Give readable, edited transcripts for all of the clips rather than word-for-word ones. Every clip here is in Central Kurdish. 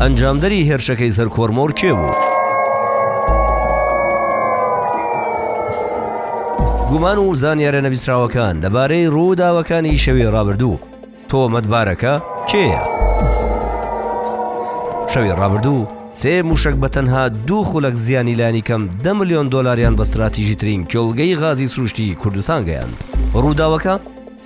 ئەنجامدەری هێرشەکەی سەر کۆرمۆر کێ بوو؟ گومان و زانیارە نەبیستراوەکان لەبارەی ڕووداوەکانی شەوی ڕابردوو، تۆمەتبارەکە کێیە؟ شەوی ڕابردوو سێ مووشەک بە تەنها دوو خولەک زیانی لانیکەم دە ملیۆن دۆلاریان بە ستراتیژیترین کێڵگەی غازی سروشتی کوردستان گەیاند. ڕووداوەکە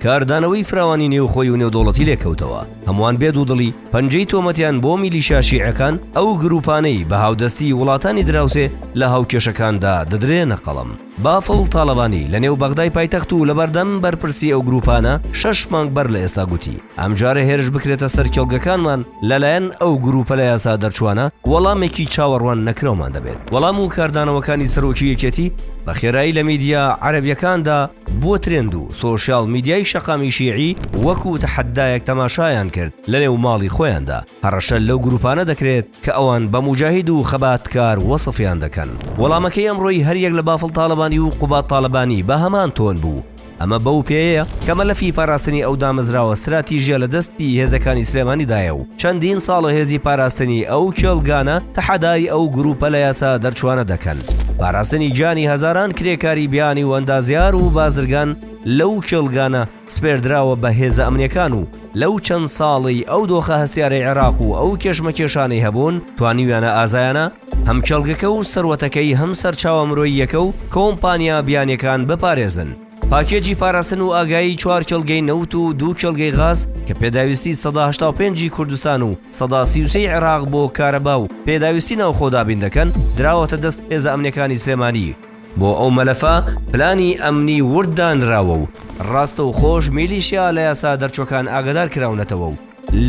کاردانەوەی فراوانی نێوخۆی و نێودەوڵەتی لێکەوتەوە، هەمووان بێ دوودڵی پەنجەی تۆمەتیان بۆ میلیشیا شیعەکان، ئەو گرووپانەی بە هاودەستی وڵاتانی دراوسێ لە هاوکێشەکاندا دەدرێنە قەڵەم. بافڵ تاڵەبانی لە نێو بەغدای پایتەخت و لەبەردەم بەرپرسی ئەو گرووپانە شەش مانگ بەر لە ئێستا گوتی، ئەمجارە هێرش بکرێتە سەر کێڵگەکانمان لەلایەن ئەو گرووپە لە یاسا دەرچووانە، وەڵامێکی چاوەڕوان نەکراومان دەبێت. وەڵام و کاردانەوەکانی سەرۆکی یەکێتی بە خێرایی لە میدیا عەرەبییەکاندا بووە ترێند و سۆشیاڵ میدیای شەقامی شیعی وەکو تەحەدایەک تەماشایان کرد لەنێو ماڵی خۆیاندا هەڕەشە لەو گرووپانە دەکرێت کە ئەوان بە موجاهید و خەباتکار وەسفیان دەکەن. وەڵامەکەی ئەمڕۆی هەریەک لە بافڵ تاڵەبانی و قوباد تاڵەبانی بە هەمان تۆن بوو. ئەمە بەو پێیەیە کە مەلەفی پاراستنی ئەو دامەزراوە ستراتیژیە لە دەستی هێزەکانی سلێمانیدایە و چەندین ساڵە هێزی پاراستنی ئەو کێڵگانە تەحەدای ئەو گروپە لە یاسا دەرچوانە دەکەن. پاراستنی گیانی هەزاران کرێکاری بیانی و ئەندازیار و بازرگان لەو کێڵگانە سپێردراوە بە هێزە ئەمنیەکان و لەو چەند ساڵەی ئەو دۆخە هەستیارەی عێراق و ئەو کێشمەکێشانەی هەبوون توانیویانە ئازایانە هەم کێڵگەکە و سەروەتەکەی هەم سەرچاوە مرۆییەکە و کۆمپانیا بیانیەکان بپارێزن. پاکێجی پاراستن و ئاگایی چوار کێڵگەی نەوت و دوو کێڵگەی غاز کە پێداویستی 85% ی کوردستان و 33% ی عێراق بۆ کارەبا و پێداویستی ناوخۆ دابین دەکەن دراوەتە دەست هێزە ئەمنیەکانی سلێمانی. بۆ ئەو مەلەفە پلانی ئەمنی ورد دانراوە و ڕاستەوخۆش میلیشیا لە یاسا دەرچوەکان ئاگادار کراونەتەوە و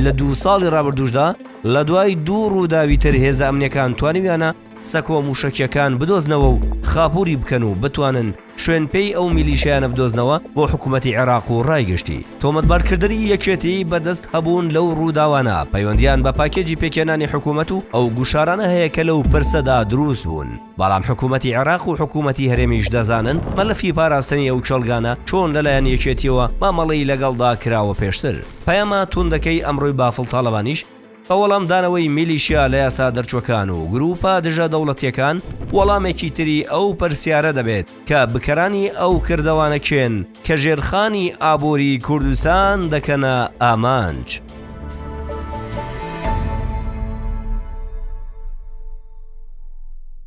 لە دوو ساڵی ڕابردووشدا لە دوای دوو ڕووداوی تر هێزە ئەمنیەکان توانیویانە سەکۆ موشەکیەکان بدۆزنەوە و خاپوری بکەن و بتوانن شوێنپێی ئەو میلیشیانە بدۆزنەوە بۆ حکومەتی عێراق و ڕای گشتی. تۆمەتبارکردنی یەکێتی بە دەست هەبوون لەو ڕووداوانە پەیوەندیان بە پاکێجی پێکهێنانی حکومەت و ئەو گوشارانە هەیە کە لەو پرسەدا دروست بوون. بەڵام حکومەتی عێراق و حکومەتی هەرێمیش دەزانن مەلەفی پاراستنی ئەو کێڵگانە چۆن لەلایەن یەکێتیەوە مامەڵەی لەگەڵدا کراوە پێشتر. پەیامە توندەکەی ئەمڕۆی بافڵ تاڵەبانیش بە وەڵامدانەوەی میلیشیا لە یاسا دەرچوەکان و گروپە دژە دەوڵەتیەکان وەڵامێکی تری ئەو پرسیارە دەبێت کە بکەرانی ئەو کردەوانە کێن کە ژێرخانی ئابوری کوردستان دەکەنە ئامانج.